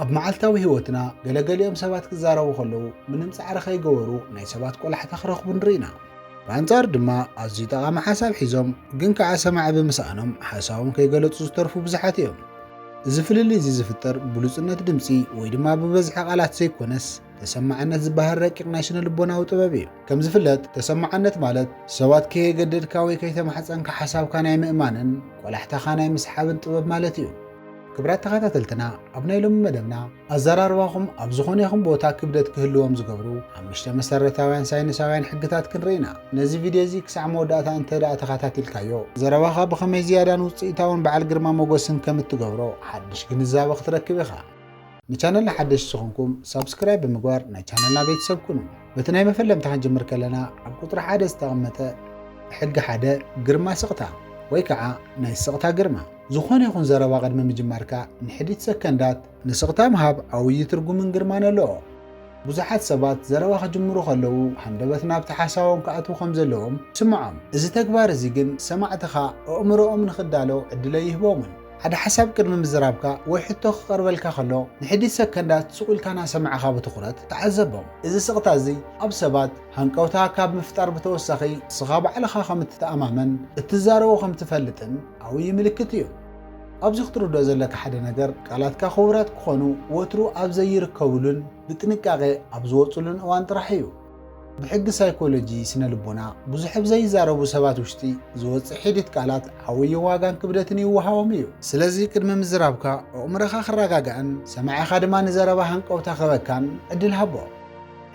ኣብ መዓልታዊ ህይወትና ገለገሊኦም ሰባት ክዛረቡ ከለዉ ምንም ጻዕሪ ከይገበሩ ናይ ሰባት ቆላሕታ ክረኽቡ ንርኢና። ብኣንጻሩ ድማ ኣዝዩ ጠቓሚ ሓሳብ ሒዞም ግን ከኣ ሰማዒ ብምስኣኖም ሓሳቦም ከይገለጹ ዝተርፉ ብዙሓት እዮም። እዚ ፍልልይ እዚ ዝፍጠር ብሉጽነት ድምጺ ወይ ድማ ብበዝሒ ቃላት ዘይኮነስ ተሰማዕነት ዝበሃል ረቂቕ ናይ ስነ ልቦናዊ ጥበብ እዩ። ከም ዝፍለጥ ተሰማዕነት ማለት ሰባት ከየገደድካ ወይ ከይተማሕጸንካ ሓሳብካ ናይ ምእማንን ቆላሕታኻ ናይ ምስሓብን ጥበብ ማለት እዩ። ክብራት ተኸታተልትና ኣብ ናይ ሎሚ መደብና ኣዘራርባኹም ኣብ ዝኾነ ይኹን ቦታ ክብደት ክህልዎም ዝገብሩ ሓሙሽተ መሰረታውያን ሳይንሳውያን ሕግታት ክንርኢ ኢና። ነዚ ቪድዮ እዚ ክሳዕ መወዳእታ እንተ ደኣ ተኸታቲልካዮ ዘረባኻ ብኸመይ ዝያዳን ውፅኢታውን በዓል ግርማ ሞገስን ከም እትገብሮ ሓድሽ ግንዛበ ክትረክብ ኢኻ። ንቻነልና ሓደሽቲ ዝኾንኩም ሳብስክራይብ ብምግባር ናይ ቻነልና ቤተሰብ ኩኑ። በቲ ናይ መፈለምታ ክንጅምር ከለና ኣብ ቁፅሪ ሓደ ዝተቐመጠ ሕጊ ሓደ ግርማ ስቕታ ወይ ከዓ ናይ ስቕታ ግርማ። ዝኾነ ይኹን ዘረባ ቅድሚ ምጅማርካ ንሕዲት ሰከንዳት ንስቕታ ምሃብ ዓብዪ ትርጉምን ግርማን ኣለዎ። ብዙሓት ሰባት ዘረባ ክጅምሩ ከለዉ ሃንደበት ናብቲ ሓሳቦም ክኣትዉ ከም ዘለዎም ይስምዖም። እዚ ተግባር እዚ ግን ሰማዕትኻ ኣእምሮኦም ንኽዳሎ ዕድል ኣይህቦምን። ሓደ ሓሳብ ቅድሚ ምዝራብካ ወይ ሕቶ ክቐርበልካ ከሎ ንሕዲት ሰከንዳት ስቕ ኢልካ እናሰማዕኻ ብትኹረት ተዓዘቦም። እዚ ስቕታ እዚ ኣብ ሰባት ሃንቀውታ ካብ ምፍጣር ብተወሳኺ ንስኻ ባዕልኻ ከም እትተኣማመን እትዛረቦ ከም ትፈልጥን ዓብዪ ምልክት እዩ። ኣብዚ ክትርድኦ ዘለካ ሓደ ነገር ቃላትካ ክቡራት ክኾኑ ወትሩ ኣብ ዘይርከብሉን ብጥንቃቄ ኣብ ዝወፅሉን እዋን ጥራሕ እዩ። ብሕጊ ሳይኮሎጂ ስነ ልቦና ብዙሕ ኣብ ዘይዛረቡ ሰባት ውሽጢ ዝወፅእ ሒዲት ቃላት ዓብዪ ዋጋን ክብደትን ይወሃቦም እዩ። ስለዚ ቅድሚ ምዝራብካ ኣእምሮኻ ክረጋጋእን ሰማዒኻ ድማ ንዘረባ ሃንቀውታ ክህበካን ዕድል ሃቦ።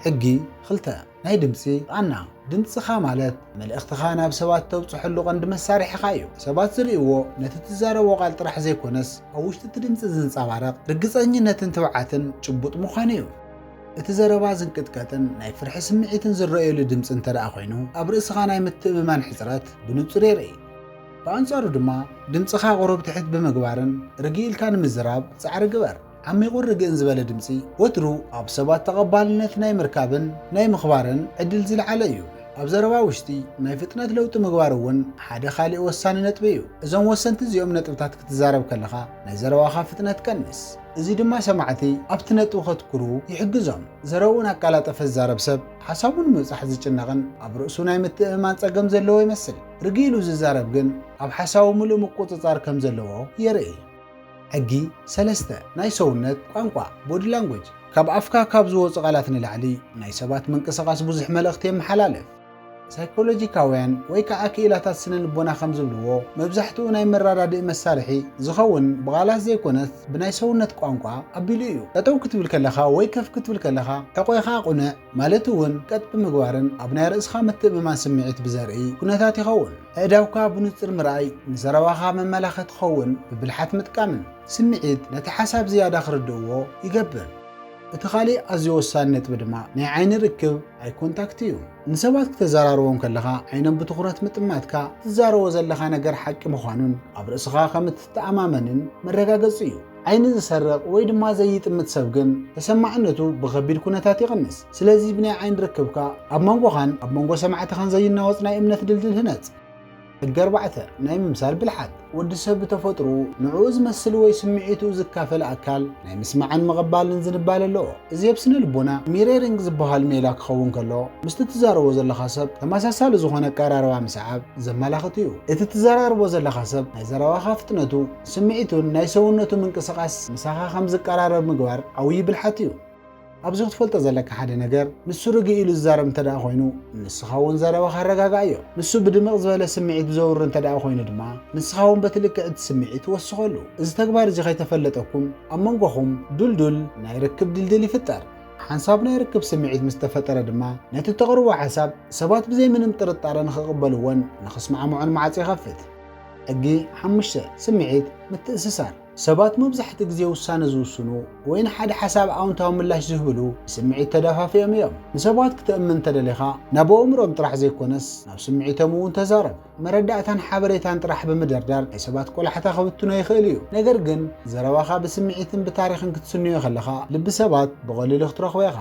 ሕጊ ክልተ ናይ ድምፂ ቃና። ድምፅኻ ማለት መልእኽትኻ ናብ ሰባት ተብፅሐሉ ቀንዲ መሳርሒኻ እዩ። ሰባት ዝርእይዎ ነቲ ትዛረቦ ቃል ጥራሕ ዘይኮነስ ኣብ ውሽጢ እቲ ድምፂ ዝንፀባረቕ ርግፀኝነትን ትብዓትን ጭቡጥ ምዃኑ እዩ። እቲ ዘረባ ዝንቅጥቀጥን ናይ ፍርሒ ስምዒትን ዝረኣየሉ ድምፂ እንተ ደኣ ኮይኑ ኣብ ርእስኻ ናይ ምትእምማን ሕፅረት ብንፁር የርኢ። ብኣንጻሩ ድማ ድምጽኻ ቁሩብ ትሕት ብምግባርን ርግእ ኢልካ ንምዝራብ ጻዕሪ ግበር። ዓሚቑን ርግእን ዝበለ ድምጺ ወትሩ ኣብ ሰባት ተቐባልነት ናይ ምርካብን ናይ ምኽባርን ዕድል ዝለዓለ እዩ። ኣብ ዘረባ ውሽጢ ናይ ፍጥነት ለውጢ ምግባር እውን ሓደ ካልእ ወሳኒ ነጥቢ እዩ። እዞም ወሰንቲ እዚኦም ነጥብታት ክትዛረብ ከለኻ ናይ ዘረባኻ ፍጥነት ቀንስ። እዚ ድማ ሰማዕቲ ኣብቲ ነጥቢ ከትኩሩ ይሕግዞም። ዘረብኡ እናቀላጠፈ ዝዛረብ ሰብ ሓሳቡ ንምብጻሕ ዝጭነቕን ኣብ ርእሱ ናይ ምትእምማን ጸገም ዘለዎ ይመስል። ርግእ ኢሉ ዝዛረብ ግን ኣብ ሓሳቡ ምሉእ ምቁጽጻር ከም ዘለዎ የርኢ። ሕጊ ሰለስተ ናይ ሰውነት ቋንቋ፣ ቦዲ ላንጉጅ። ካብ ኣፍካ ካብ ዝወጹ ቃላት ንላዕሊ ናይ ሰባት ምንቅስቓስ ብዙሕ መልእኽቲ የመሓላልፍ። ሳይኮሎጂካውያን ወይ ከዓ ክኢላታት ስነ ልቦና ከም ዝብልዎ፣ መብዛሕትኡ ናይ መረዳድኢ መሳርሒ ዝኸውን ብቓላት ዘይኮነስ ብናይ ሰውነት ቋንቋ ኣቢሉ እዩ። ጠጠው ክትብል ከለኻ ወይ ከፍ ክትብል ከለኻ ሕቖኻ ኣቑንዕ ማለት እውን ቀጥ ብምግባርን ኣብ ናይ ርእስኻ ምትእምማን ስምዒት ብዘርኢ ኩነታት ይኸውን። ኣእዳውካ ብንጹር ምርኣይ ንዘረባኻ መመላኸቲ ክኸውን ብብልሓት ምጥቃምን ስምዒት ነቲ ሓሳብ ዝያዳ ክርድእዎ ይገብር። እቲ ካልእ ኣዝዩ ወሳኒ ነጥቢ ድማ ናይ ዓይኒ ርክብ፣ ኣይ ኮንታክት፣ እዩ። ንሰባት ክተዘራርቦም ከለኻ ዓይኖም ብትኹረት ምጥማትካ፣ ትዛረቦ ዘለኻ ነገር ሓቂ ምዃኑን ኣብ ርእስኻ ከም እትተኣማመንን መረጋገጺ እዩ። ዓይኒ ዝሰርቕ ወይ ድማ ዘይጥምት ሰብ ግን ተሰማዕነቱ ብኸቢድ ኩነታት ይቕንስ። ስለዚ ብናይ ዓይኒ ርክብካ ኣብ መንጎኻን ኣብ መንጎ ሰማዕትኻን ዘይናወጽ ናይ እምነት ድልድል ህነጽ። ሕጊ ኣርባዕተ ናይ ምምሳል ብልሓት። ወዲ ሰብ ብተፈጥሮኡ ንዕኡ ዝመስል ወይ ስምዒቱ ዝካፈል ኣካል ናይ ምስማዕን ምቕባልን ዝንባለ ኣለዎ። እዚ ኣብ ስነ ልቦና ሚረሪንግ ዝበሃል ሜላ ክኸውን ከሎ፣ ምስቲ ትዛረቦ ዘለኻ ሰብ ተመሳሳሊ ዝኾነ ኣቀራርባ ምስዓብ ዘመላኽት እዩ። እቲ ትዘራርቦ ዘለኻ ሰብ ናይ ዘረባኻ ፍጥነቱ፣ ስምዒቱን ናይ ሰውነቱ ምንቅስቓስ ምሳኻ ከም ዝቀራረብ ምግባር ዓብዪ ብልሓት እዩ። ኣብዚ ክትፈልጦ ዘለካ ሓደ ነገር፣ ንሱ ርግእ ኢሉ ዝዛረብ እንተ ደኣ ኮይኑ፣ ንስኻ እውን ዘረባኻ ኣረጋግኣዮ። ንሱ ብድምቕ ዝበለ ስምዒት ብዘውሪ እንተ ደኣ ኮይኑ ድማ፣ ንስኻ እውን በቲ ልክዕ እቲ ስምዒት ወስኸሉ። እዚ ተግባር እዚ ከይተፈለጠኩም፣ ኣብ መንጎኹም ዱልዱል ናይ ርክብ ድልድል ይፍጠር። ሓንሳብ ናይ ርክብ ስምዒት ምስ ተፈጠረ ድማ፣ ነቲ እተቕርቦ ሓሳብ ሰባት ብዘይ ምንም ጥርጣረ ንኽቕበልዎን ንኽስማዕምዑን ማዕጾ ይኸፍት። ሕጊ ሓሙሽተ ስምዒት ምትእስሳር። ሰባት መብዛሕትኡ ግዜ ውሳነ ዝውስኑ ወይ ንሓደ ሓሳብ ኣውንታዊ ምላሽ ዝህብሉ ብስምዒት ተደፋፊኦም እዮም። ንሰባት ክተእምን እንተደሊኻ፣ ናብ ኣእምሮኦም ጥራሕ ዘይኮነስ ናብ ስምዒቶም እውን ተዛረብ። መረዳእታን ሓበሬታን ጥራሕ ብምድርዳር ናይ ሰባት ቆላሕታ ክብትኖ ይኽእል እዩ። ነገር ግን ዘረባኻ ብስምዒትን ብታሪኽን ክትስንዮ ከለኻ፣ ልቢ ሰባት ብቐሊሉ ክትረኽቦ ኢኻ።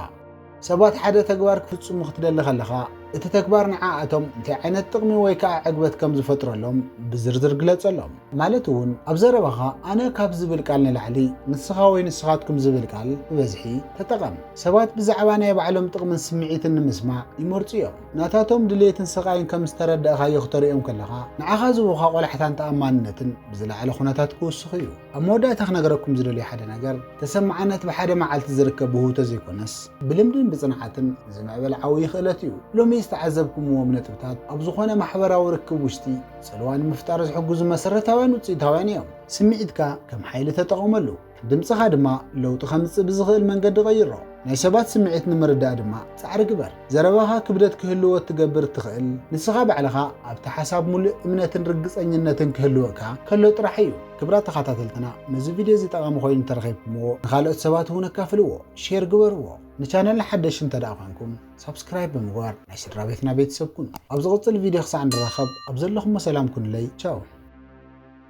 ሰባት ሓደ ተግባር ክፍጽሙ ክትደሊ ከለኻ፣ እቲ ተግባር ንዓኣቶም እንታይ ዓይነት ጥቕሚ ወይ ከዓ ዕግበት ከም ዝፈጥረሎም ብዝርዝር ግለጸሎም። ማለት እውን ኣብ ዘረባኻ ኣነ ካብ ዝብል ቃል ንላዕሊ ንስኻ ወይ ንስኻትኩም ዝብል ቃል ብበዝሒ ተጠቐም። ሰባት ብዛዕባ ናይ ባዕሎም ጥቕምን ስምዒትን ንምስማዕ ይመርጹ እዮም። ናታቶም ድሌትን ስቓይን ከም ዝተረዳእኻዮ ክተርእዮም ከለኻ ንዓኻ ዝህቡኻ ቆላሕታን ተኣማንነትን ብዝለዓለ ኩነታት ክውስኽ እዩ። ኣብ መወዳእታ ክነግረኩም ዝደልዩ ሓደ ነገር፣ ተሰማዓነት ብሓደ መዓልቲ ዝርከብ ውህብቶ ዘይኮነስ ብልምድን ብጽንዓትን ዝምዕበል ዓብዪ ክእለት እዩ። ሎሚ ዝተዓዘብኩምዎም ነጥብታት ኣብ ዝኾነ ማሕበራዊ ርክብ ውሽጢ ጽልዋ ንምፍጣር ዝሕግዙ መሰረታውያን ውጽኢታውያን እዮም። ስምዒትካ ከም ሓይሊ ተጠቐመሉ፣ ድምጽኻ ድማ ለውጢ ከምጽእ ብዝኽእል መንገዲ ቀይሮ። ናይ ሰባት ስምዒት ንምርዳእ ድማ ጻዕሪ ግበር። ዘረባኻ ክብደት ክህልዎ እትገብር እትኽእል ንስኻ ባዕልኻ ኣብቲ ሓሳብ ሙሉእ እምነትን ርግጸኝነትን ክህልወካ ከሎ ጥራሕ እዩ። ክብራት ተኸታተልትና፣ ነዚ ቪድዮ እዚ ጠቓሚ ኮይኑ እንተረኺብኩምዎ ንኻልኦት ሰባት እውን ኣካፍልዎ፣ ሼር ግበርዎ። ንቻነልና ሓደሽ እንተ ደኣ ኮንኩም ሳብስክራይብ ብምግባር ናይ ስድራ ቤትና ቤተሰብ ኩኑ። ኣብ ዝቕጽል ቪድዮ ክሳዕ ንራኸብ ኣብ ዘለኹሞ ሰላም ኩኑለይ። ቻው።